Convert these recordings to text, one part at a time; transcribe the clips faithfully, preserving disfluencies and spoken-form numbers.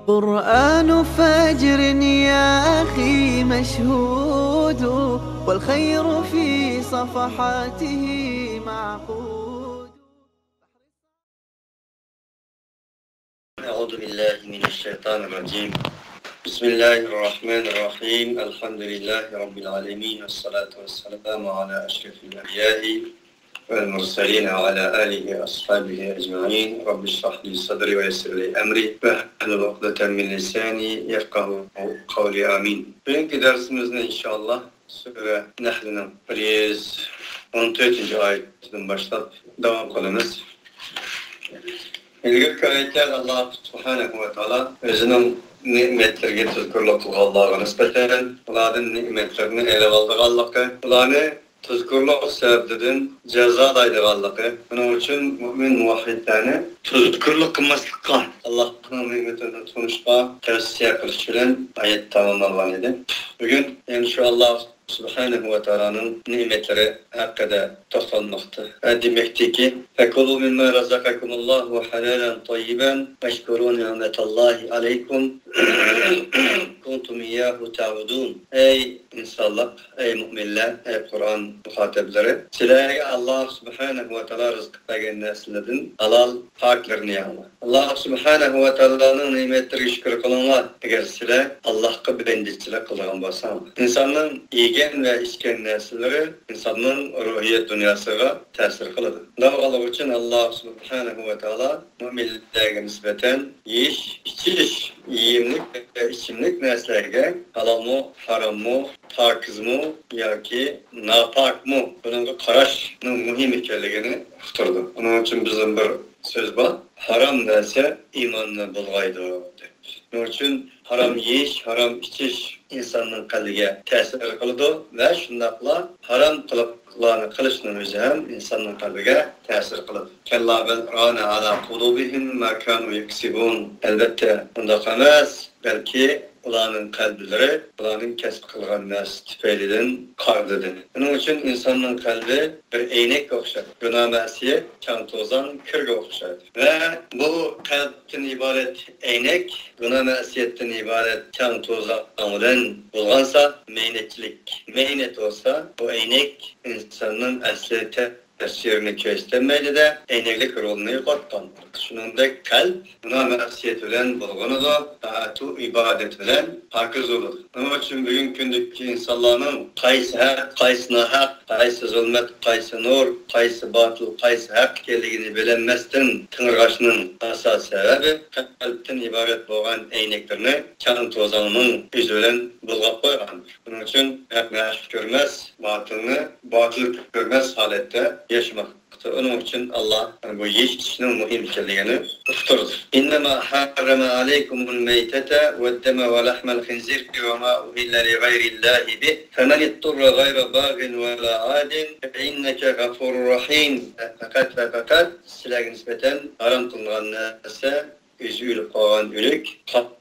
قرآن فجر يا أخي مشهود، والخير في صفحاته معقود. أعوذ بالله من الشيطان الرجيم. بسم الله الرحمن الرحيم. الحمد لله رب العالمين، والصلاة والسلام على أشرف الأنبياء والمرسلين وعلى آله وأصحابه أجمعين. رب اشرح لي صدري ويسر لي أمري واحلل عقدة من لساني يفقهوا قولي. آمين. بۈگۈنكى دەرسىمىزنى ئىنشائاللا سۈرە نەھلنىڭ بىر يۈز ئون تۆتىنچى ئايىتىدىن باشلاپ داۋام قىلىمىز. ئىلگىرىكى ئايەتلەردە ئاللا سۇبھانەھۇ ۋە تائالا ئۆزىنىڭ نېمەتلىرىگە تەشەككۈرلۈك قىلغانلارغا نىسبەتەن، ئۇلاردىن نېمەتلىرىنى ئېلىۋالىدىغانلىقى، ئۇلارنى تەشەككۈرلۈك سەۋەبىدىن جازالايدىغانلىقى، بۇنىڭ ئۈچۈن مۆمىن مۇۋەھھىدلەرنى تەشەككۈرلۈك قىلماسلىققا، ئاللاھنىڭ نېمىتىنى تونۇشقا تەۋسىيە قىلىش بىلەن ئايەت تاماملانغان ئىدى. بۈگۈن، ئىنشائاللا، سۇبھانەھۇ ۋە تائالانىڭ نېمەتلىرى ھەققىدە توختالماقتا. ۋە دېمەكتىكى، فكلوا مما رزقكم الله حلالا طيبا واشكروا نعمة الله عليكم إن كنتم إياه تعبدون. ئەي ئىنسانلار، ئەي مۆمىنلەر، ئەي قۇرئان مۇخاتەبلىرى، سىلەرگە ئاللا سۇبھانەھۇ ۋە تائالا رىزىق بەرگەن نەرسىلەردىن ھالال، پاكلىرىنى يەڭلار. ئاللا سۇبھانەھۇ ۋە تائالانىڭ نېمەتلىرىگە شۈكۈر قىلىڭلار، ئەگەر سىلەر ئاللاھقا بەندىچىلىك قىلىدىغان بولساڭلار. ئىنساننىڭ يېگەن ۋە ئىچكەن نەرسىلىرى ئىنساننىڭ روھىيەت دۇنياسىغا تەسىر قىلىدۇ. شۇنداق بولغان ئۈچۈن ئاللا سۇبھانەھۇ ۋە تائالا مۆمىنلەرگە نىسبەتەن يېيىش، ئىچىش، يېيىملىك ۋە ئىچىملىك نەرسىلەرگە ھالالمۇ، ھاراممۇ، پاكىزمۇ ياكى ناپاكمۇ، بۇنىڭغا قاراشنىڭ مۇھىم ئىكەنلىكىنى ئۇقتۇرىدۇ. ئۇنىڭ ئۈچۈن بىزنىڭ بىر سۆز بار، «ھارام نەرسە ئىماننى بۇلغايدۇ» دەپ. شۇنىڭ ئۈچۈن ھارام يېيىش، ھارام ئىچىش ئىنساننىڭ قەلبىگە تەسىر قىلىدۇ ۋە شۇنداقلا ھارام قىلىقلارنى قىلىشنىڭ ئۆزى ھەم ئىنساننىڭ قەلبىگە تەسىر قىلىدۇ. كلا بل ران على قلوبهم ما كانوا يكسبون. ئەلۋەتتە، ئۇنداق ئەمەس. بەلكى ئۇلارنىڭ قەلبلىرى ئۇلارنىڭ كەسىپ قىلغان نەرسىسى تۈپەيلىدىن قارىدى. شۇنىڭ ئۈچۈن ئىنساننىڭ قەلبى بىر ئەينەككە ئوخشايدۇ. گۇناھ مەسىيەت، چاڭ توزان، كىرگە ئوخشايدۇ. ۋە بۇ قەلبتىن ئىبارەت ئەينەك گۇناھ مەسىيەتتىن ئىبارەت چاڭ توزان بىلەن بۇلغانسا، مەينەتچىلىك مەينەت بولسا، بۇ ئەينەك ئىنساننىڭ ئەسلى تەسىرىنى كۆرسىتەلمەيدۇ-دە، ئەينەكلىك رولىنى يوقاتقان. شۇنىڭدەك قەلب گۇناھ مەسىيەت بىلەن بۇلغىنىدۇ، تائەتۇ ئىبادەت بىلەن پاكىز بولىدۇ. شۇنىڭ ئۈچۈن بۈگۈنكى كۈندىكى ئىنسانلارنىڭ قايسى ھەق، قايسى ناھەق، قايسى زۇلمەت، قايسى نۇر، قايسى باتىل، قايسى ھەق ئىكەنلىكىنى بىلەلمەستىن تىڭىرغاچنىڭ ئاساسىي سەۋەبى قەلبتىن ئىبارەت بولغان ئەينەكلىرىنى چاڭ توزاننىڭ ئۆزى بىلەن بۇلغاپ قويغان. شۇنىڭ ئۈچۈن ھەقنى ھەق كۆرمەس، باتىلنى باتىل كۆرمەس ھالەتتە ياشىماق. ئۇنىڭ ئۈچۈن ئاللا بۇ يېيىش ئىچىشنىڭ مۇھىم ئىكەنلىكىنى ئۇقتۇردى. إنما حرم عليكم الميتة والدم ولحم الخنزير وما أهل لغير الله به فمن اضطر غير باغ ولا عاد فإن الله غفور رحيم. پەقەت ۋە پەقەت سىلەرگە نىسبەتەن ھارام قىلىنغان نەرسە ئۆزى ئۆلۈپ قالغان ئۆلۈك،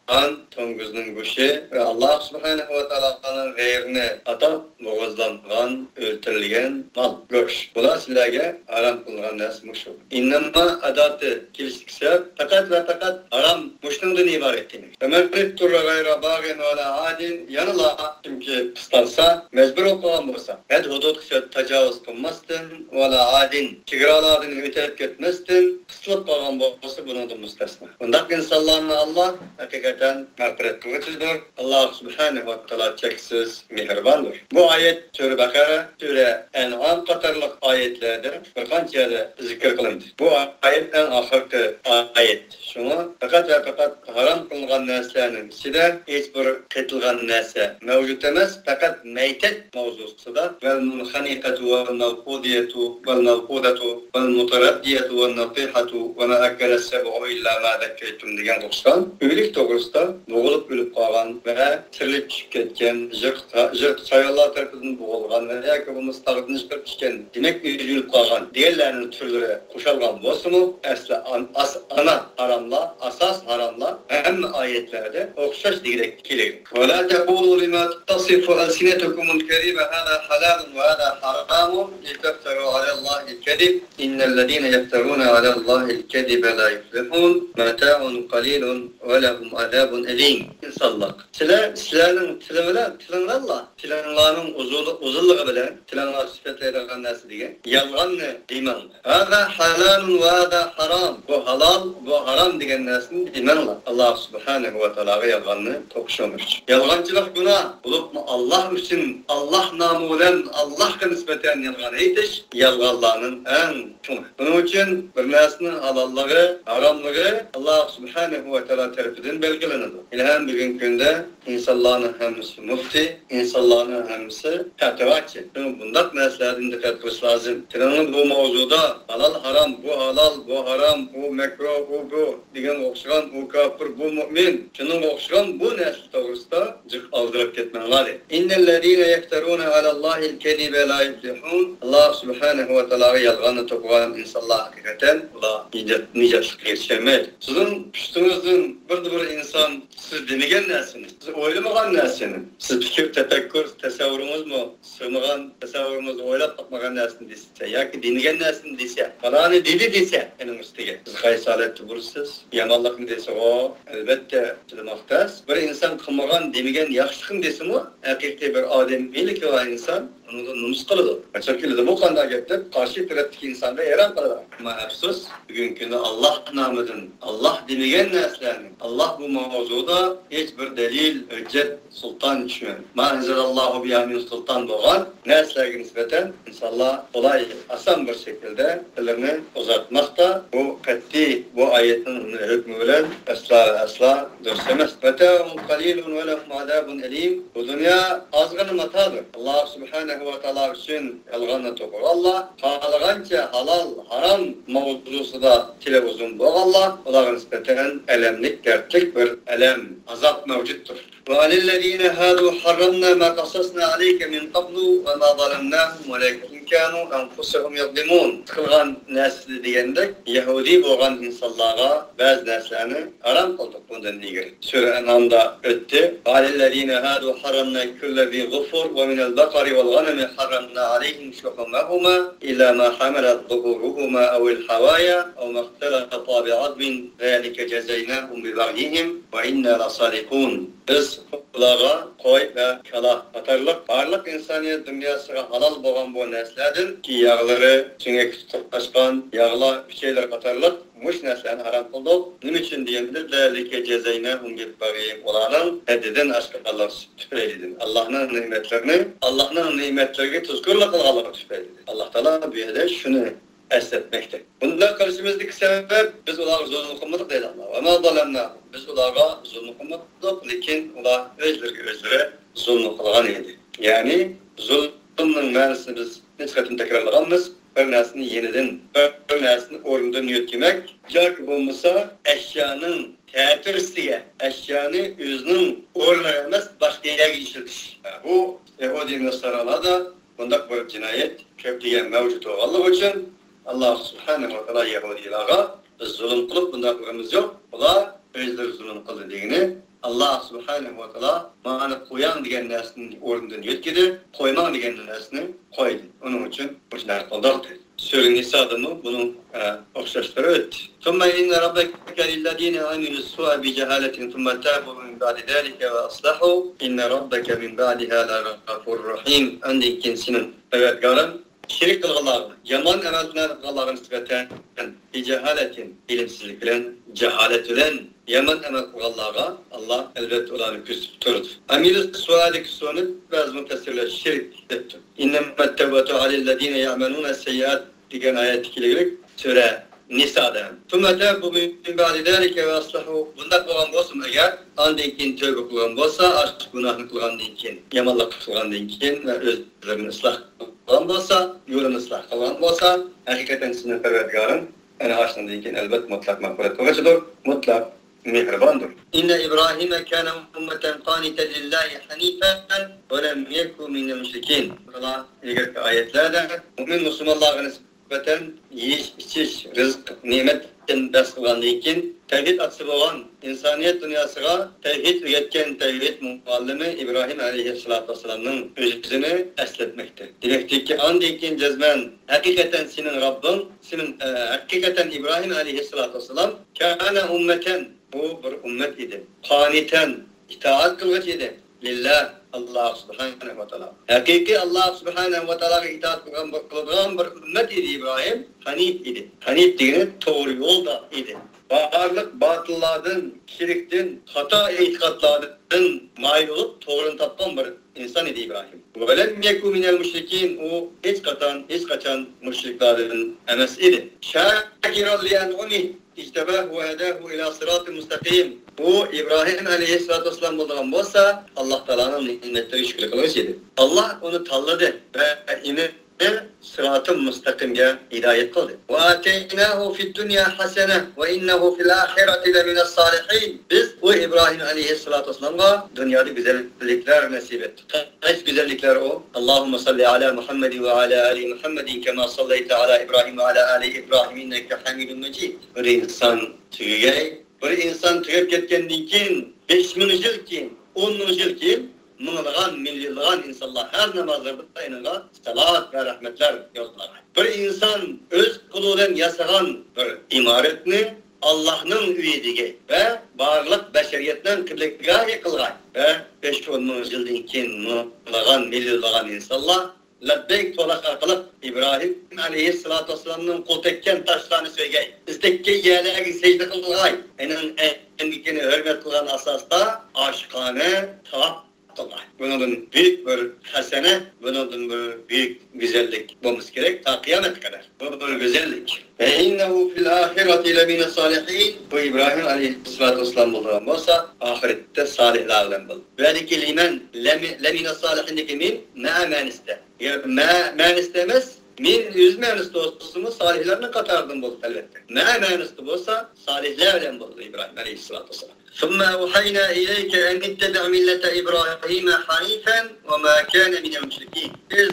قان، توڭگۇزنىڭ گۆشى ۋە ئاللا سۇبھانەھۇ ۋە تائالانىڭ غەيرىنى ئاتاپ بوغۇزلانغان، ئۆلتۈرۈلگەن مال، گۆش. بۇلار سىلەرگە ھارام قىلىنغان نەرسە مۇشۇ. ئىننەما ئاداتى كېلىشلىك سەۋەب پەقەت ۋە پەقەت ھارام مۇشۇنىڭدىن ئىبارەت دېمەك. فمن اضطر غير باغ ولا عاد، يەنىلا كىمكى قىستالسا، مەجبۇر بولۇپ قالغان بولسا، ھەد ھۇدۇدقا تاجاۋۇز قىلماستىن، ۋەلا ئادىن، چېگرالاردىن ئۆتۈپ كەتمەستىن، قىستىلىپ قالغان بولسا، بۇنىڭدىن مۇستەسنا. بۇنداق ئىنسانلارنى ئاللا ھەقىقەتەن مەغپىرەت قىلغۇچىدۇر. ئاللا سۇبھانەھۇ ۋە تائالا چەكسىز مېھرىباندۇر. بۇ ئايەت سۈرە بەقەرە، سۈرە ئەنئام قاتارلىق ئايەتلەردە بىر قانچە يەردە زىكىر قىلىندى. بۇ ئايەت ئەڭ ئاخىرقى ئايەت. شۇڭا پەقەت ۋە پەقەت ھارام قىلىنغان نەرسىلەرنىڭ ئىچىدە ھېچ بىر قېتىلغان نەرسە مەۋجۇت ئەمەس، پەقەت مەيتەت ماۋزۇسىدا، والمنخنقة والموقوذة والموقوذة والمتردية والنطيحة وما أكل السبع إلا ما ذكيتم دېگەن ئوخشىغان ئۆلۈك توغرىسىدا، بوغۇلۇپ ئۆلۈپ قالغان ۋە تىرىلىپ چۈشۈپ كەتكەن، يىرتقۇچ ھايۋانلار تەرىپىدىن بوغۇلغان ۋە ياكى بولمىسا تاغدىن يىقىلىپ چۈشكەن، دېمەك ئۆزى ئۆلۈپ قالغان دېگەنلەرنىڭ تۈرلىرى قوشالغان بولسىمۇ، ئەسلى ئان-، ئاس-، ئانا ھاراملار، ئاساس ھاراملار ھەممە ئايەتلەردە ئوخشاش دېگۈدەك كېلىدۇ. ولا تقولوا لما تصف ألسنتكم الكذب هذا حلال وهذا حرام لتفتروا على الله الكذب إن الذين يفترون على الله الكذب لا يفلحون متاع قليل ولهم عذاب عذاب أليم. ئىنسانلار، سىلەر، سىلەرنىڭ تىلى بىلەن، تىلىڭلارلا، تىلىڭلارنىڭ ئۇزۇنلۇ-، ئۇزۇنلۇقى بىلەن تىلىڭلار سۈپەتلەيدىغان نەرسە دېگەن يالغاننى دېمەڭلار. هذا حلال وهذا حرام. بۇ ھالال، بۇ ھارام دېگەن نەرسىنى دېمەڭلار. ئاللا سۇبھانەھۇ ۋە تائالاغا يالغاننى توقۇشۇڭلار ئۈچۈن. يالغانچىلىق گۇناھ. بولۇپمۇ ئاللا ئۈچۈن، ئاللا نامى بىلەن ئاللاغا نىسبەتەن يالغان ئېيتىش يالغانلارنىڭ ئەڭ چوڭى. بۇنىڭ ئۈچۈن بىر نەرسىنىڭ ھالاللىقى، ھاراملىقى ئاللا سۇبھانەھۇ ۋە تائالا تەرىپىدىن بەلگىلىنىدۇ. ھېلىھەم بۈگۈنكى كۈندە ئىنسانلارنىڭ ھەممىسى مۇفتى، ئىنسانلارنىڭ ھەممىسى پەتىۋاچى. شۇڭا بۇنداق نەرسىلەردىن دىققەت قىلىش لازىم. تىلىڭنى بۇ ماۋزۇدا ھالال ھارام، بۇ ھالال، بۇ ھارام، ئۇ مەكرۇھ، ئۇ بۇ دېگەنگە ئوخشىغان، ئۇ كاپىر، بۇ مۇئمىن، شۇنىڭغا ئوخشىغان بۇ نەرسە توغرىسىدا جىق ئالدىراپ كەتمەڭلار دېدى. إن الذين يفترون على الله الكذب لا يفلحون. ئاللا سۇبھانەھۇ ۋە تائالاغا يالغاننى توقۇغان ئىنسانلار ھەقىقەتەن ئۇلار نىجات، نىجاتلىققا يېتىشەلمەيدۇ. سىزنىڭ ئۈستىڭىزدىن بىردە بىر ئىنسان سىز دېمىگەن نەرسىنى، سىز ئويلىمىغان نەرسىنى، سىز پىكىر، تەپەككۇر، تەسەۋۋۇرىڭىزمۇ سىغمىغان، تەسەۋۋۇرىڭىزدا ئويلاپ باقمىغان نەرسىنى دېسە ياكى دېمىگەن نەرسىنى دېسە، پالانى دېدى دېسە، ئېنىڭ ئۈستىگە سىز قايسى ھالەتتە بولىسىز؟ يامانلىقنى دېسىغۇ، ئەلۋەتتە، چىدىماق تەس. بىر ئىنسان قىلمىغان، دېمىگەن ياخشىلىقنى دېسىمۇ، ھەقىقىي بىر ئادەمىيلىكى بار ئىنسان ئۇنىڭدىن نومۇس قىلىدۇ. قاچان كېلىدۇ، بۇ قانداق گەپ دەپ قارشى تەرەپتىكى ئىنسانغا ھەيران قالىدۇ. ئەمما ئەپسۇس، بۈگۈنكى كۈندە ئاللا نامىدىن، ئاللا دېمىگەن نەرسىلەرنى، ئاللا بۇ ماۋزۇدا ھېچ بىر دەلىل، ھۆججەت، سۇلتان چۈشمەن، ما ئەنزەلەللاھۇ بىھا مىن سۇلتان بولغان نەرسىلەرگە نىسبەتەن ئىنسانلار قولاي، ئاسان بىر شەكىلدە تىللىرىنى ئۇزارتماقتا. بۇ قەتئىي بۇ ئايەتنىڭ ھۆكمى بىلەن ئەسلا ۋە ئەسلا دۇرۇس ئەمەس. متاع قليل ولهم عذاب أليم. بۇ دۇنيا ئازغىنە ماتادۇر. ئاللا سۇبھانەھۇ ۋە تائالا ئۈچۈن يالغاننى توقۇغانلار، خالىغانچە ھالال، ھارام ماۋزۇسىدا تىلى ئۇزۇن بولغانلار، ئۇلارغا نىسبەتەن ئەلەملىك، دەردلىك بىر ئەلەم، ئازاب مەۋجۇتتۇر. وعن الذين هادوا حرمنا ما قصصنا عليك من قبل وما ظلمناهم ولكن كانوا أنفسهم يظلمون. قىلغان نەرسىلىرى دېگەندەك، يەھۇدىي بولغان ئىنسانلارغا بەزى نەرسىلەرنى ھارام قىلدۇق بۇندىن ئىلگىرى. سۈرە ئەنئامدا ئۆتتى. وعلى الذين هادوا حرمنا كل ذي ظفر ومن البقر والغنم حرمنا عليهم شحومهما إلا ما حملت ظهورهما أو الحوايا أو ما اختلط بعظم ذلك جزيناهم ببغيهم وإنا لصادقون. بىز ئۇلارغا قوي ۋە كالا قاتارلىق بارلىق ئىنسانىيەت دۇنياسىغا ھالال بولغان بۇ نەرسىلەردىن ياغلىرى سۆڭەككە تۇتاشقان ياغلار، ئۈچەيلىرى قاتارلىق مۇشۇ نەرسىلەرنى ھارام قىلدۇق. نېمە ئۈچۈن دېگەندە، ذلك جزيناھۇم ببغيهم، ئۇلارنىڭ ھەددىدىن ئاشقانلىقى تۈپەيلىدىن. ئاللانىڭ نېمەتلىرىنى، ئاللانىڭ نېمەتلىرىگە تۇزكورلۇق قىلغانلىقى تۈپەيلىدىن. ئاللا تائالا بۇ يەردە شۇنى ئەسلەتمەكتە. بۇنداق قىلىشىمىزدىكى سەۋەب، بىز ئۇلارغا زۇلۇم قىلمىدۇق دەيدۇ ئاللا. ۋەما زالەمناھۇم، بىز ئۇلارغا زۇلۇم قىلمىدۇق، لېكىن ئۇلار ئۆزلىرىگە ئۆزلىرى زۇلۇم قىلغان ئىدى. يەنى زۇلۇمنىڭ مەنىسىنى بىز نەچچە قېتىم تەكرارلىغانمىز. بىر نەرسىنى يېنىدىن، بىر، بىر نەرسىنى ئورنىدىن يۆتكىمەك ياكى بولمىسا ئەشيانىڭ تەتۈرىسىگە، ئەشيانى ئۆزىنىڭ ئورنىغا ئەمەس، باشقا يەرگە ئىشلىتىش. بۇ يەھۇدىي ناسارالاردا بۇنداق بىر جىنايەت كۆپلىگەن مەۋجۇت بولغانلىقى ئۈچۈن، ئاللا سۇبھانەھۇ ۋە تائالا يەھۇدىيلارغا بىز زۇلۇم قىلىپ بۇنداق قىلغىنىمىز يوق، ئۇلار ئۆزلىرى زۇلۇم قىلدى دېگىنى، ئاللا سۇبھانەھۇ ۋە تائالا مانا قوياڭ دېگەن نەرسىنى ئورنىدىن يۆتكىدى، قويماڭ دېگەن نەرسىنى قويدى. ئۇنىڭ ئۈچۈن مۇشۇنداق قىلدۇق دېدى. سۈرە نىسادىمۇ بۇنىڭ، ئە، ئوخشاشلىرى ئۆتتى. ثم إن ربك للذين عملوا السوء بجهالة ثم تابوا من بعد ذلك وأصلحوا إن ربك من بعدها لغفور رحيم. ئاندىن كېيىن سېنىڭ پەرۋەردىگارىڭ شېرىك قىلغانلارغا، يامان ئەمەللەرنى قىلغانلارغا نىسبەتەن، بىجاھالەتىن، ئىلىمسىزلىك بىلەن، جاھالەت بىلەن يامان ئەمەل قىلغانلارغا ئاللا ئەلۋەتتە ئۇلارنى كۆزىتىپ تۇرىدۇ. ئەمىلى سۇئالىكى سۇنى بەزى مۇپەسسىرلەر شىرك دەپتۇ. إنما التوبة على الذين يعملون السيئات دېگەن ئايەتتە كېلىۋېرىك سۈرە نىسادا. ثم تابوا من بعد ذلك وأصلحوا. بۇنداق بولغان بولسىمۇ ئەگەر، ئاندىن كېيىن تەۋبە قىلغان بولسا، ئاشۇ گۇناھنى قىلغاندىن كېيىن، يامانلىق قىلغاندىن كېيىن ۋە ئۆزلىرىنى ئىسلاھ قىلغان بولسا، يولىنى ئىسلاھ قىلغان بولسا، ھەقىقەتەن سېنىڭ پەرۋەردىگارىڭ ئەنە ئاشۇنىڭدىن كېيىن ئەلۋەتتە مۇتلەق مەغپىرەت قىلغۇچىدۇر، مۇتلەق مېھرىباندۇر. إن إبراهيم كان أمة قانتا لله حنيفا ولم يك من المشركين. ئىلگىرىكى ئايەتلەردە مۇئمىن مۇسۇلمانلارغا نىسبەتەن يېيىش، ئىچىش، رىزىق، نېمەتتىن بەھس قىلغاندىن كېيىن، تەۋھىد ئاتىسى بولغان، ئىنسانىيەت دۇنياسىغا تەۋھىد ئۆگەتكەن تەۋھىد مۇئەللىمى ئىبراھىم ئەلەيھىسسالاتۇ ۋەسسالامنىڭ ئۆزىنى ئەسلەتمەكتە. دېمەكتىكى، ئاندىن كېيىن جەزمەن، ھەقىقەتەن سېنىڭ رەببىڭ، سېنىڭ، ئە، ھەقىقەتەن ئىبراھىم ئەلەيھىسسالاتۇ ۋەسسالام كان أمة، ئۇ بىر ئۈممەت ئىدى. قانىتەن، ئىتائەت قىلغۇچى ئىدى. لىللا، ئاللا سۇبھانەھۇ ۋە تائالا. ھەقىقىي ئاللا سۇبھانەھۇ ۋە تائالاغا ئىتائەت قىلغان، قىلىدىغان بىر ئۈممەت ئىدى ئىبراھىم. ھەنىپ ئىدى. ھەنىپ دېگىنى توغرا يولدا ئىدى. بارلىق باتىللاردىن، شىركتىن، خاتا ئېتىقادلاردىن مايىل بولۇپ، توغرىنى تاپقان بىر ئىنسان ئىدى ئىبراھىم. ۋەلەم يەكۇ مىنەل مۇشرىكىن، ئۇ ھېچقاچان، ھېچقاچان مۇشرىكلاردىن ئەمەس ئىدى. شاكىرەن لىئەنئۇمىھ ئىجتەباھۇ ۋەھەداھۇ ئىلا سىراتىن مۇستەقىم. ئۇ ئىبراھىم ئەلەيھىسسالاتۇ ۋەسسالام بولىدىغان بولسا، ئاللا تائالانىڭ نېمەتلىرىگە شۈكۈر قىلغۇچى ئىدى. ئاللا ئۇنى تاللىدى ۋە ئېنىق سىراتىل مۇستەقىمگە ھىدايەت قىلدى. ۋە ئاتەيناھۇ فىد دۇنيا ھەسەنە ۋە ئىننەھۇ فىل ئاخىرەتى لەمىنەس سالىھىن. بىز ئۇ ئىبراھىم ئەلەيھىسسالاتۇ ۋەسسالامغا دۇنيادا گۈزەللىكلەر نەسىپ ئەتتۇق. قايسى گۈزەللىكلەر ئۇ؟ اللهم صل على محمد وعلى آل محمد كما صليت على إبراهيم وعلى آل إبراهيم إنك حميد مجيد. بىر ئىنسان تۈگىگەي، بىر ئىنسان تۈگەپ كەتكەندىن كېيىن، بەش مىڭ يىل كېيىن، ئون مىڭ يىل كېيىن، مىڭلىغان، مىليونلىغان ئىنسانلار ھەر نامازلىرىدا ئېنىڭغا سالات ۋە رەھمەتلەر يوللىغاي. بىر ئىنسان ئۆز قولى بىلەن ياسىغان بىر ئىمارەتنى ئاللاھنىڭ ئۆيى دېگەي ۋە بارلىق بەشەرىيەتنىڭ قىبلىگاھى قىلغاي ۋە بەش ئون مىڭ يىلدىن كېيىن مىڭلىغان، مىليونلىغان ئىنسانلار لەببەيك توۋلاش ئارقىلىق ئىبراھىم ئەلەيھىسسالاتۇ ۋەسسالامنىڭ قول تەگكەن تاشلارنى سۆيگەي، ئىز تەگكەن يەرلەرگە سەجدە قىلغاي، ئېنىڭ ئەمگىكىنى ھۆرمەت قىلغان ئاساستا ئاشىقانە تاۋاپ قىلغاي. بۇنىڭدىن بۈيۈك بىر ھەسەنە، بۇنىڭدىن بىر بۈيۈك گۈزەللىك بولمىسا كېرەك تا قىيامەتكە قەدەر. بۇ بىر گۈزەللىك. فإنه في الآخرة لمن الصالحين. بۇ ئىبراھىم ئەلەيھىسسالاتۇ ۋەسسالام بولىدىغان بولسا، ئاخىرەتتە سالىھلار بىلەن بولىدۇ. بۇ يەردىكى لمن، لم-، لمن الصالحين دىكى مىن مەئە مەنىسىدە. يا مە مەنىسىدە ئەمەس، مىن ئۆز مەنىسىدە بولسىمۇ سالىھلارنىڭ قاتارىدىن بولىدۇ، ئەلۋەتتە. مەئە مەنىسىدە بولسا سالىھلار بىلەن بولىدۇ ئىبراھىم ئەلەيھىسسالاتۇ ۋەسسالام. ثم أوحينا إليك أن اتبع ملة إبراهيم حنيفا وما كان من المشركين. بىز،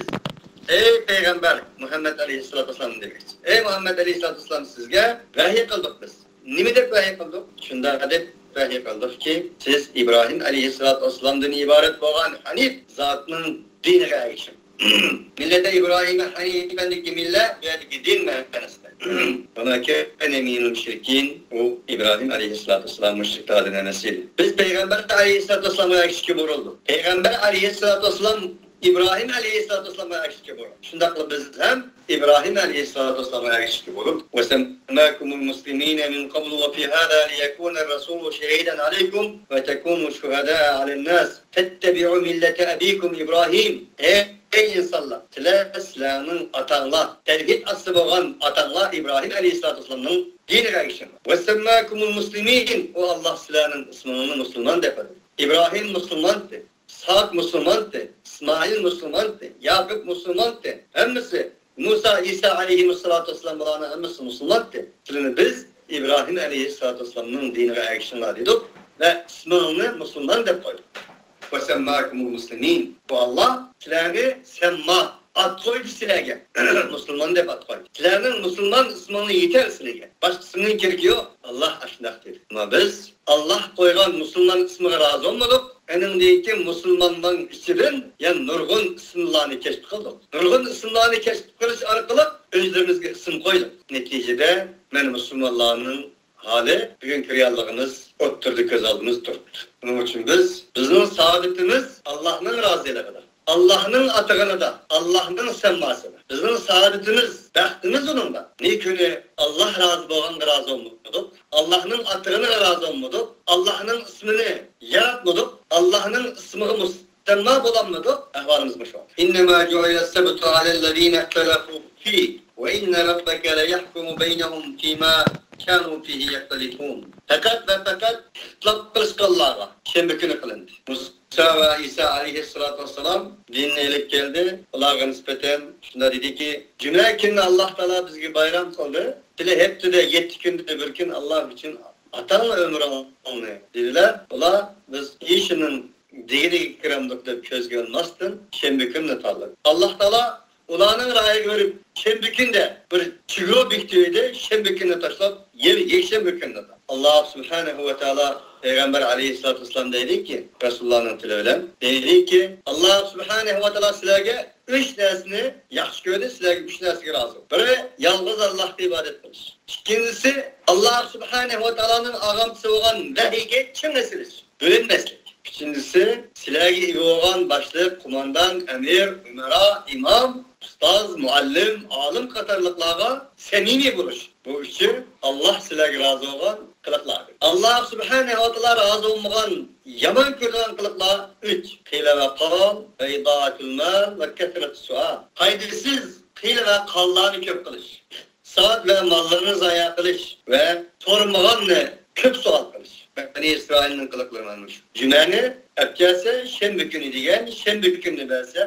ئەي پەيغەمبەر مۇھەممەد ئەلەيھىسسالاتۇ ۋەسسالام دېمەكچى. ئەي مۇھەممەد ئەلەيھىسسالاتۇ ۋەسسالام، سىزگە ۋەھىي قىلدۇق بىز. نېمە دەپ ۋەھىي قىلدۇق؟ شۇنداق دەپ ۋەھىي قىلدۇقكى، سىز ئىبراھىم ئەلەيھىسسالاتۇ ۋەسسالامدىن ئىبارەت بولغان ھەنىپ زاتنىڭ دىنىغا ئەگىشىڭ. مىللەتە ئىبراھىم ھەنىفەندىكى مىللە، بۇ يەردىكى دىن مەنىسىدە. ۋەما كانە مىنەل مۇشرىكىن، ئۇ ئىبراھىم ئەلەيھىسسالاتۇ ۋەسسالام مۇشرىكلاردىن ئەمەس ئىدى. بىز پەيغەمبەر ئەلەيھىسسالاتۇ ۋەسسالامغا ئەگىشىشكە بۇيرۇلدۇق. پەيغەمبەر ئەلەيھىسسالاتۇ ۋەسسالام ئىبراھىم ئەلەيھىسسالاتۇ ۋەسسالامغا ئەگىشىشكە بۇيرۇلدى. شۇنداقلا بىز ھەم ئىبراھىم ئەلەيھىسسالاتۇ ۋەسسالامغا ئەگىشىشكە بۇيرۇلدۇق. وسماكم المسلمين من قبل وفي هذا ليكون الرسول شهيدا عليكم وتكونوا شهداء على الناس فاتبعوا ملة أبيكم إبراهيم. ئەي، ئەي ئىنسانلار، سىلەر سىلەرنىڭ ئاتاڭلار، تەۋھىد ئاساسى بولغان ئاتاڭلار ئىبراھىم ئەلەيھىسسالاتۇ ۋەسسالامنىڭ دىنىغا ئەگىشىڭلار. وسماكم المسلمين، ئۇ ئاللا سىلەرنىڭ ئىسمىڭلارنى مۇسۇلمان دەپ قويدى. ئىبراھىم مۇسۇلمانتى، ئىسھاق مۇسۇلمانتى، ئىسمائىل مۇسۇلمانتى، ياقۇپ مۇسۇلمانتى، ھەممىسى مۇسا، ئىسا ئەلەيھىمۇسسالاتۇ ۋەسسالام بۇلارنىڭ ھەممىسى مۇسۇلمانتى. سىلەرنى بىز ئىبراھىم ئەلەيھىسسالاتۇ ۋەسسالامنىڭ دىنىغا ئەگىشىڭلار دېدۇق ۋە ئىسمىڭلارنى مۇسۇلمان دەپ قويدۇق. وسماكم المسلمين. بۇ ئاللا سىلەرنى سەمما ئات قويدى سىلەرگە. مۇسۇلمان دەپ ئات قويدى. سىلەرنىڭ مۇسۇلمان ئىسمىڭلار يېتەر سىلەرگە. باشقا ئىسىمنىڭ كېرىكى يوق. ئاللا ئاشۇنداق دېدى. ئەمما بىز ئاللا قويغان مۇسۇلمان ئىسمىغا رازى بولمىدۇق. ئېنىڭدىن كېيىن مۇسۇلماننىڭ ئىچىدىن يەنە نۇرغۇن ئىسىملارنى كەشىپ قىلدۇق. نۇرغۇن ئىسىملارنى كەشىپ قىلىش ئارقىلىق ئۆزلىرىمىزگە ئىسىم قويدۇق. نەتىجىدە مەن مۇسۇلمانلارنىڭ ھالى بۈگۈنكى رېئاللىقىمىز ئوتتۇرىدا كۆز ئالدىمىزدا تۇرۇپتۇ. شۇنىڭ ئۈچۈن بىز، بىزنىڭ سائادىتىمىز ئاللانىڭ رازىلىقىدا، ئاللانىڭ ئاتىغىنىدا، ئاللانىڭ سەمماسىدا. بىزنىڭ سائادىتىمىز، بەختىمىز ئۇنىڭدا. نى كۈنى ئاللا رازى بولغانغا رازى بولمىدۇق، ئاللانىڭ ئاتىغىنىغا رازى بولمىدۇق، ئاللانىڭ ئىسمىنى ياراتمىدۇق، ئاللانىڭ ئىسمىغا مۇس-، سەمما بولالمىدۇق، ئەھۋالىمىز مۇشۇ. إنما جعل السبت على الذين اختلفوا فيه وإن ربك ليحكم بينهم فيما كانوا فيه يختلفون. پەقەت ۋە پەقەت ئىختىلاپ قىلىشقانلارغا شەنبە كۈنى قىلىندى. مۇسا ۋە ئىسا ئەلەيھىسسالاتۇ ۋەسسالام دىننى ئېلىپ كەلدى. ئۇلارغا نىسبەتەن شۇنداق دېدىكى، جۈمە كۈنىنى ئاللا تائالا بىزگە بايرام قىلدى. سىلەر ھەپتىدە يەتتە كۈندە بىر كۈن ئاللا ئۈچۈن ئاتاڭلار ئۆمرۈڭنى دېدىلەر. ئۇلار بىز ئىشىنىڭ دېگىنىگە كىرەمدۇق دەپ كۆزگە ئىلماستىن، شەنبە كۈنىنى تاللىدى. ئاللا تائالا ئۇلارنىڭ رايىغا بېرىپ، شەنبە كۈندە بىر چېگرا بېكىتىۋىدى، شەنبە كۈنىنى تاشلاپ، يەنە يەكشەنبە كۈنىنى. ئاللا سۇبھانەھۇ ۋە تائالا پەيغەمبەر ئەلەيھىسسالاتۇ ۋەسسالام دەيدىكى، رەسۇلۇللانىڭ تىلى بىلەن دەيدىكى، ئاللا سۇبھانەھۇ ۋە تائالا سىلەرگە ئۈچ نەرسىنى ياخشى كۆردى، سىلەرگە ئۈچ نەرسىگە رازى. بىرى، يالغۇز ئاللاھقا ئىبادەت قىلىش. ئىككىنچىسى، ئاللاھ سۇبھانەھۇ ۋە تائالانىڭ ئاغامچىسى بولغان ۋەھىيگە چىڭ ئېسىلىش، بۆلۈنمەسلىك. ئۈچىنچىسى، سىلەرگە ئىگە بولغان باشلىق، قوماندان، ئەمىر، ئۇمەرا، ئىمام، ئۇستاز، مۇئەللىم، ئالىم قاتارلىقلارغا سەمىمىي بولۇش. بۇ ئۈچى ئاللاھ سىلەرگە رازى بولغان قىلىقلار. ئاللاھ سۇبھانەھۇ ۋە تائالا رازى بولمىغان، يامان كۆرىدىغان قىلىقلار ئۈچ. قىيلە ۋە قال ۋە ئىزائەتۇل مال ۋە كەسرەتۇس سۇئال. پايدىسىز قىيلە ۋە قاللارنى كۆپ قىلىش، سائەت ۋە ماللارنى زايە قىلىش ۋە سورىمىغاننى كۆپ سوئال قىلىش. بەنى ئىسرائىلنىڭ قىلىقلىرى مانا مۇشۇ. جۈمەنى ئەپ كەلسە، شەنبە كۈنى دېگەن، شەنبە كۈنى بەرسە،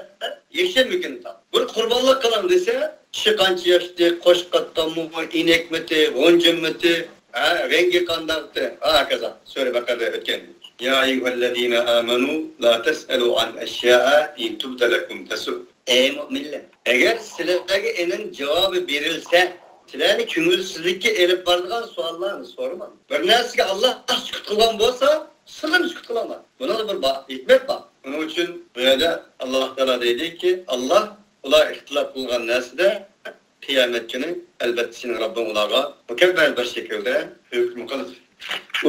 يەكشەنبە كۈنى تاپ. بىر قۇربانلىق قىلىڭ دېسە، چىشى قانچە ياشتى، قوشۇق قاتقانمۇ، ئىنەكمىتى، غۇنچىمىتى، ھە، رەڭگى قانداقتى، ھاكازا. سۈرە بەقەرىدە ئۆتكەن. يا أيها الذين آمنوا لا تسألوا عن أشياء إن تبد لكم تسؤكم. ئەي مۆمىنلەر، ئەگەر سىلەرگە ئېنىڭ جاۋابى بېرىلسە، سىلەرنى كۆڭۈلسىزلىككە ئېلىپ بارىدىغان سوئاللارنى سورىماڭ. بىر نەرسىگە ئاللاھ سۈكۈت قىلغان بولسا، سىلەرمۇ سۈكۈت قىلىڭلار. بۇنىڭدا بىر با-، ھېكمەت بار. بۇنىڭ ئۈچۈن بۇ يەردە ئاللاھ تائالا دەيدىكى، ئاللاھ ئۇلار ئىختىلاپ قىلغان نەرسىدە قىيامەت كۈنى، ئەلبەتتە، سېنىڭ رەببىڭ ئۇلارغا مۇكەممەل بىر شەكىلدە ھۆكۈم قىلىدۇ.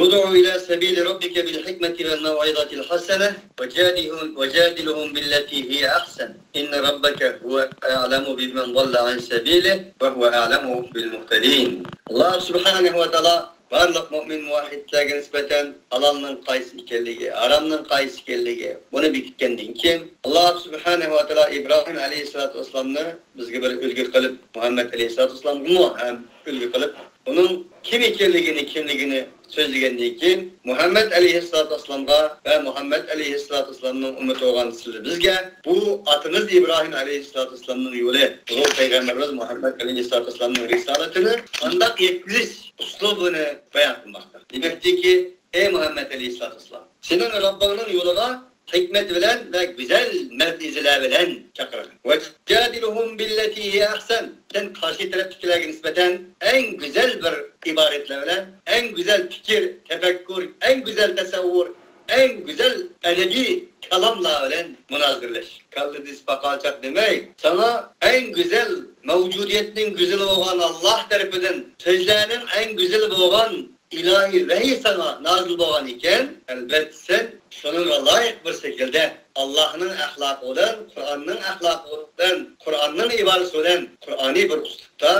ادع إلى سبيل ربك بالحكمة والموعظة الحسنة وجادلهم، وجادلهم بالتي هي أحسن إن ربك هو أعلم بمن ضل عن سبيله وهو أعلم بالمهتدين. ئاللاھ سۇبھانەھۇ ۋە تائالا بارلىق مۆمىن مۇۋەھھىدلەرگە نىسبەتەن ھالالنىڭ قايسى ئىكەنلىكى، ھارامنىڭ قايسى ئىكەنلىكى، بۇنى بېكىتكەندىن كېيىن، ئاللاھ سۇبھانەھۇ ۋە تائالا ئىبراھىم ئەلەيھىسسالاتۇ ۋەسسالامنى بىزگە بىر ئۈلگە قىلىپ، مۇھەممەد ئەلەيھىسسالاتۇ ۋەسسالامغىمۇ ھەم ئۈلگە قىلىپ، ئۇنىڭ كىم ئىكەنلىكىنى، كىملىكىنى سۆزلىگەندىن كېيىن، مۇھەممەد ئەلەيھىسسالاتۇ ۋەسسالامغا ۋە مۇھەممەد ئەلەيھىسسالاتۇ ۋەسسالامنىڭ ئۈممىتى بولغان سىلەر بىزگە بۇ ئاتىمىز ئىبراھىم ئەلەيھىسسالاتۇ ۋەسسالامنىڭ يولى، ئۇلۇغ پەيغەمبىرىمىز مۇھەممەد ئەلەيھىسسالاتۇ ۋەسسالامنىڭ رىسالىتىنى قانداق يەتكۈزۈش ئۇسلۇبىنى بايان قىلماقتا. دېمەكتىكى، ئەي مۇھەممەد ئەلەيھىسسالاتۇ ۋەسسالام، سېنىڭ رەببىڭنىڭ يولىغا ھېكمەت بىلەن ۋە گۈزەل مەۋئىزىلەر بىلەن چاقىرغىن. ۋەجادىلھۇم بىللەتى ھىيە ئەھسەن. سەن قارشى تەرەپتىكىلەرگە نىسبەتەن ئەڭ گۈزەل بىر ئىبارەتلەر بىلەن، ئەڭ گۈزەل پىكىر، تەپەككۇر، ئەڭ گۈزەل تەسەۋۋۇر، ئەڭ گۈزەل ئەدەبىي كالاملار بىلەن مۇنازىرىلەش. كاللىدىس پاقالچاق دېمەي، ساڭا ئەڭ گۈزەل، مەۋجۇدىيەتنىڭ گۈزىلى بولغان ئاللاھ تەرىپىدىن، سۆزلەرنىڭ ئەڭ گۈزىلى بولغان ئىلاھىي ۋەھىي ساڭا نازىل بولغان ئىكەن، ئەلبەتتە سەن شۇنىڭغا لايىق بىر شەكىلدە ئاللاھنىڭ ئەخلاقى بىلەن، قۇرئاننىڭ ئەخلاقى بىلەن، قۇرئاننىڭ ئىبارىسى بىلەن قۇرئانىي بىر ئۇسلۇبتا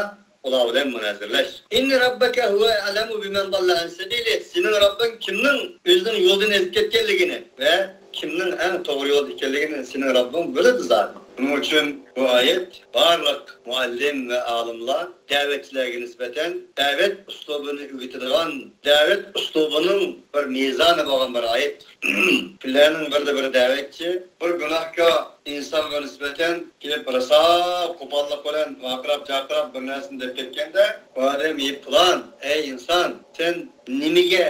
ئۇلار بىلەن مۇنازىرىلەش. ئىننە رەببەكە ھۇۋە ئەلەمۇ بىمەن ضەللە ئەن سەبىلىھ. سېنىڭ رەببىڭ كىمنىڭ ئۆزىنىڭ يولىدىن ئېزىپ كەتكەنلىكىنى ۋە كىمنىڭ ئەڭ توغرا يولدا ئىكەنلىكىنى سېنىڭ رەببىڭ بىلىدۇ زادى. شۇنىڭ ئۈچۈن بۇ ئايەت بارلىق مۇئەللىم ۋە ئالىملار دەۋەتچىلەرگە نىسبەتەن دەۋەت ئۇسلۇبىنى ئۆگىتىدىغان، دەۋەت ئۇسلۇبىنىڭ بىر مىزانى بولغان بىر ئايەتتۇر. كۈنلەرنىڭ بىرىدە بىر دەۋەتچى بىر گۇناھكار ئىنسانغا نىسبەتەن كېلىپ راسا قوپاللىق بىلەن ۋارقىراپ-جارقىراپ بىر نەرسىنى دەپ كەتكەندە، ئۇ ئادەم: «ئەي پىلان، ئەي ئىنسان، سەن نېمىگە،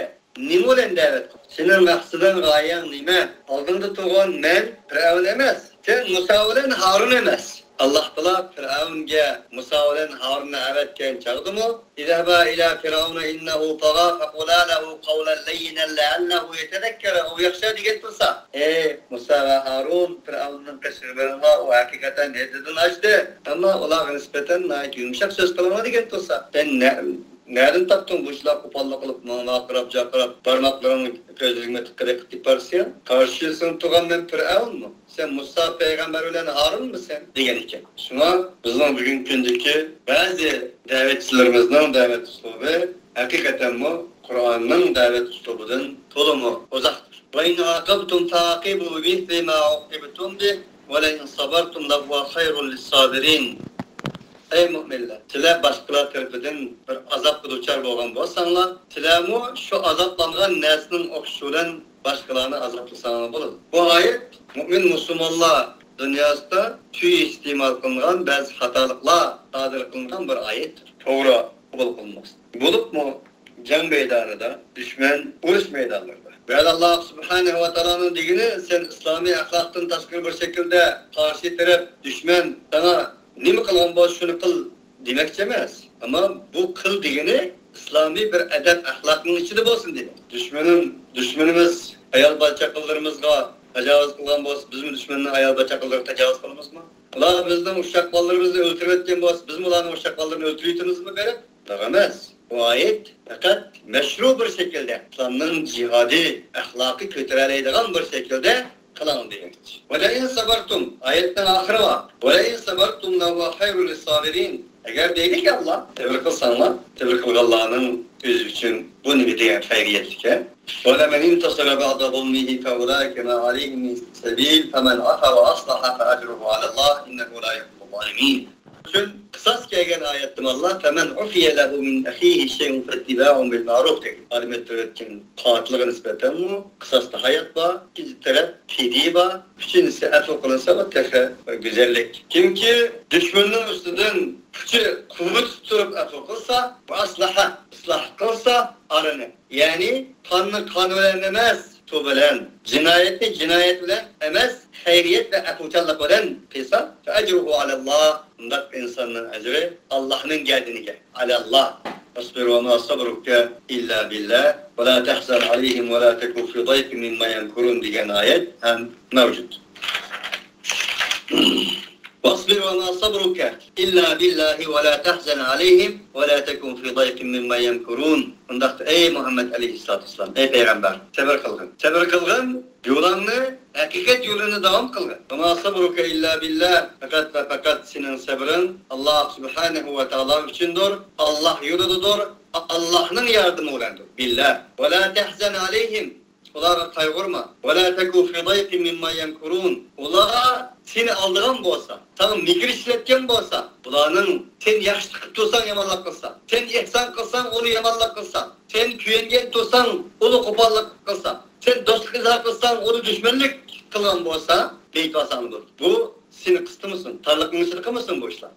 نېمە بىلەن دەۋەت قىلدىڭ؟ سېنىڭ مەقسىتىڭ، غايەڭ نېمە؟ ئالدىڭدا تۇرغان مەن پىرئەۋن ئەمەس، سەن مۇسا بىلەن ھارۇن ئەمەس.» ئاللاھ تائالا پىرئەۋنگە مۇسا بىلەن ھارۇننى ئەۋەتكەن چاغدىمۇ، اذهبا إلى فرعون إنه طغى فقولا له قولا لينا لعله يتذكر أو يخشى دېگەن تۇرسا، ئەي مۇسا ۋە ھارۇن، پىرئەۋننىڭ قېشىغا بېرىڭلار، ئۇ ھەقىقەتەن ھەددىدىن ئاشتى. ئەمما ئۇلارغا نىسبەتەن ناھايىتى يۇمشاق سۆز قىلىڭلار دېگەن تۇرسا، سەن نە-، نەدىن تاپتىڭ بۇ ئىشلار؟ قوپاللىق قىلىپ، ماڭا ۋارقىراپ-جارقىراپ، بارماقلىرىڭنى كۆزلىرىڭگە تىقىپ تۇرۇپ بارىسەن. قارشىسىڭ تۇرغان مەن پىرئەۋنمۇ؟ سەن مۇسا پەيغەمبەر بىلەن ھارۇنمۇسەن؟ دېگەن ئىكەن. شۇڭا بىزنىڭ بۈگۈنكى كۈندىكى بەزى دەۋەتچىلىرىمىزنىڭ دەۋەت ئۇسلۇبى ھەقىقەتەنمۇ قۇرئاننىڭ دەۋەت ئۇسلۇبىدىن تولىمۇ ئۇزاقتۇر. وإن عاقبتم فعاقبوا بمثل ما عوقبتم به ولئن صبرتم لهو خير للصابرين. ئەي مۆمىنلەر، سىلەر باشقىلار تەرىپىدىن بىر ئازابقا دۇچار بولغان بولساڭلار، سىلەرمۇ شۇ ئازابلانغان نەرسىنىڭ ئوخشىشى بىلەن باشقىلارنى ئازابلىساڭلار بولىدۇ. بۇ ئايەت مۆمىن مۇسۇلمانلار دۇنياسىدا سۇيىئىستېمال قىلىنغان بەزى خاتالىقلار سادىر قىلىنغان بىر ئايەتتۇر. توغرا قوبۇل قىلماس. بولۇپمۇ جەڭ مەيدانىدا، دۈشمەن ئۇرۇش مەيدانلىرىدا. ۋە ئاللاھ سۇبھانەھۇ ۋە تائالانىڭ دېگىنى، سەن ئىسلامىي ئەخلاقتىن تاشقىرى بىر شەكىلدە قارشى تەرەپ، دۈشمەن ساڭا نېمە قىلغان بولسا شۇنى قىل دېمەكچى ئەمەس. ئەمما بۇ قىل دېگىنى ئىسلامىي بىر ئەدەپ ئەخلاقنىڭ ئىچىدە بولسۇن دېگەن. دۈشمىنىم، دۈشمىنىمىز ئايال بالا چاقىلىرىمىزغا تاجاۋۇز قىلغان بولسا، بىزمۇ دۈشمەننىڭ ئايال بالا چاقىلىرىغا تاجاۋۇز قىلىمىزمۇ؟ ئۇلار بىزنىڭ ئۇششاق بالىلىرىمىزنى ئۆلتۈرۈۋەتكەن بولسا، بىزمۇ ئۇلارنىڭ ئۇششاق بالىلىرىنى ئۆلتۈرۈۋېتىمىزمۇ بېرىپ؟ ئۇنداق ئەمەس. بۇ ئايەت پەقەت مەشرۇ بىر شەكىلدە ئىسلامنىڭ جىھادىي ئەخلاقى كۆتۈرەلەيدىغان بىر شەكىلدە قىلىڭ دېمەكچى. ۋەلەئىن سەبەرتۇم، ئايەتنىڭ ئاخىرى بار. ۋەلەئىن سەبەرتۇم لەھۇۋە خەيرۇل لىسسابىرىن. ئەگەر دەيدىكى ئاللا، سەۋر قىلساڭلار، سەۋر قىلغانلارنىڭ ئۆزى ئۈچۈن بۇ نېمە دېگەن خەيرىيەتلىك، ھە؟ ولمن انتصر بعد ظلمه فأولئك ما عليهم من سبيل فمن عفا وأصلح فأجره على الله إنه لا يحب الظالمين. ئۈچۈن قىساس كەلگەن ئايەتتىمۇ ئاللا فمن عفي له من أخيه شيء فاتباع بالمعروف دېگەن. ئادەم ئۆلتۈرۈۋەتكەن قاتىلغا نىسبەتەنمۇ قىساستا ھايات بار، ئىككىنچى تەرەپ پىدىيە بار، ئۈچىنچىسى ئەپۇ قىلىنسا بۇ تېخى گۈزەللىك. كىمكى دۈشمىنىنىڭ ئۈستىدىن كۈچى قۇۋۋىتى تۇرۇپ ئەپۇ قىلسا، ۋە ئەسلەھە، ئىسلاھ قىلسا ئارىنى، يەنى قاننى قان بىلەن ئەمەس، سۇ بىلەن، جىنايەتنى جىنايەت بىلەن ئەمەس، خەيرىيەت ۋە ئەپۇچانلىق بىلەن قىلسا، فەئەجرۇھۇ ئەلەللاھ، ئۇنداق ئىنساننىڭ ئەجرى ئاللاھنىڭ گەدىنىگە، ئەلەللاھ. فاصبر وما صبرك إلا بالله ولا تحزن عليهم ولا تك في ضيق مما يمكرون دېگەن ئايەت ھەم مەۋجۇت. فاصبر وما صبرك إلا بالله ولا تحزن عليهم ولا تك في ضيق مما يمكرون. ئۇنداقتا ئەي مۇھەممەد ئەلەيھىسسالاتۇ ۋەسسالام، ئەي پەيغەمبەر، سەبر قىلغىن. سەبر قىلغىن، يولۇڭنى، ھەقىقەت يولىنى داۋام قىلغىن. وما صبرك إلا بالله. پەقەت ۋە پەقەت سېنىڭ سەبرىڭ ئاللاھ سۇبھانەھۇ ۋە تائالا ئۈچۈندۇر، ئاللاھ يولىدىدۇر، ئاللاھنىڭ ياردىمى بىلەندۇر. بالله. ولا تحزن عليهم. ئۇلارغا قايغۇرما. ولا تك في ضيق مما يمكرون. ئۇلار سېنى ئالدىغان بولسا، ساڭا مىكىر ئىشلەتكەن بولسا، بۇلارنىڭ سەن ياخشىلىق قىلىپ تۇرساڭ يامانلىق قىلسا، سەن ئېھسان قىلساڭ ئۇنى يامانلىق قىلسا، سەن كۆيۈنگەن تۇرساڭ ئۇنى قوپاللىق قىلسا، سەن دوستلۇق ئىزھار قىلساڭ ئۇنى دۈشمەنلىك قىلغان بولسا، بېيىت باساڭدۇر. بۇ سېنى قىستىمىسۇن، تارلىقىڭنى ئىچىدە قىلمىسۇن بۇ ئىشلار.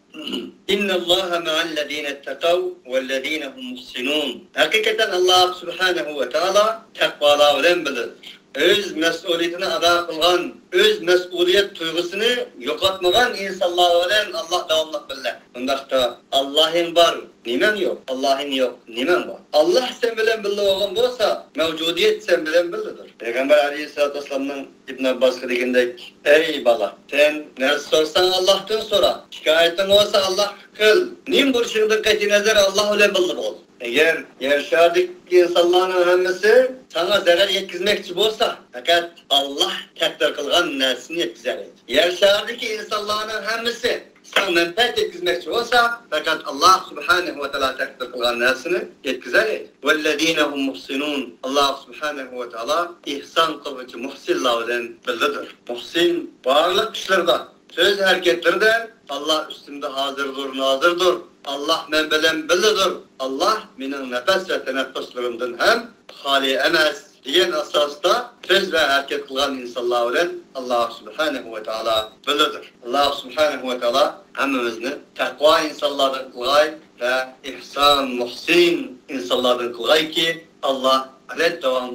إن الله مع الذين اتقوا والذين هم محسنون. ھەقىقەتەن ئاللاھ سۇبھانەھۇ ۋە تائالا تەقۋالار بىلەن بىللىدۇر. ئۆز مەسئۇلىيىتىنى ئادا قىلغان، ئۆز مەسئۇلىيەت تۇيغۇسىنى يوقاتمىغان ئىنسانلار بىلەن ئاللاھ داۋاملىق بىللە. ئۇنداقتا ئاللاھىڭ بار، نېمەڭ يوق؟ ئاللاھىڭ يوق، نېمەڭ بار؟ ئاللاھ سەن بىلەن بىللە بولغان بولسا، مەۋجۇدىيەت سەن بىلەن بىللىدۇر. پەيغەمبەر ئەلەيھىسسالاتۇ ۋەسسالامنىڭ ئىبن ئابباسقا دېگىنىدەك، ئەي بالا، سەن نەرسە سورىساڭ ئاللاھتىن سورا، شىكايىتىڭ بولسا ئاللاھقا قىل، نېمە بولۇشىڭدىن قەتئىينەزەر ئاللاھ بىلەن بىللە بول. ئەگەر يەر شارىدىكى ئىنسانلارنىڭ ھەممىسى ساڭا زەرەر يەتكۈزمەكچى بولسا، پەقەت ئاللاھ تەقدىر قىلغان نەرسىنى يەتكۈزەلەيدۇ. يەر شارىدىكى ئىنسانلارنىڭ ھەممىسى ساڭا مەنپەئەت يەتكۈزمەكچى بولسا، پەقەت ئاللاھ سۇبھانەھۇ ۋە تائالا تەقدىر قىلغان نەرسىنى يەتكۈزەلەيدۇ. والذين هم محسنون. ئاللاھ سۇبھانەھۇ ۋە تائالا ئېھسان قىلغۇچى مۇھسىنلار بىلەن بىللىدۇر. مۇھسىن بارلىق ئىشلىرىدا، سۆز ھەرىكەتلىرىدە ئاللاھ ئۈستۈمدە ھازىردۇر، نازىردۇر. ئاللاھ مەن بىلەن بىللىدۇر. ئاللاھ مېنىڭ نەپەس ۋە تەنەپپۇسلىرىمدىن ھەم خالىي ئەمەس. دېگەن ئاساستا سۆز ۋە ھەرىكەت قىلغان ئىنسانلار بىلەن ئاللاھ سۇبھانەھۇ ۋە تائالا بىللىدۇر. ئاللاھ سۇبھانەھۇ ۋە تائالا ھەممىمىزنى تەقۋا ئىنسانلاردىن قىلغاي ۋە ئېھسان، مۇھسىن ئىنسانلاردىن قىلغايكى، ئاللاھ ئەبەد داۋام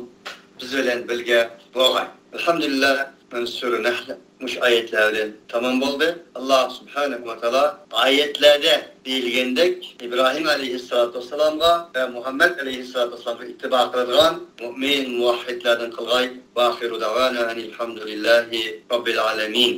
بىز بىلەن بىلگە بولغاي. ئەلھەمدۇلىللاھ، مانا سۈرە نەھل مۇشۇ ئايەتلەر بىلەن تامام بولدى. ئاللاھ سۇبھانەھۇ ۋە تائالا ئايەتلەردە دېيىلگەندەك ئىبراھىم ئەلەيھىسسالاتۇ ۋەسسالامغا ۋە مۇھەممەد ئەلەيھىسسالاتۇ ۋەسسالامغا ئىتتىبا قىلىدىغان مۇئمىن، مۇۋەھھىدلەردىن قىلغاي. ۋە ئاخىرۇ دەئۋانا ئەنىل ھەمدۇلىللاھى رەببىل ئالەمىن.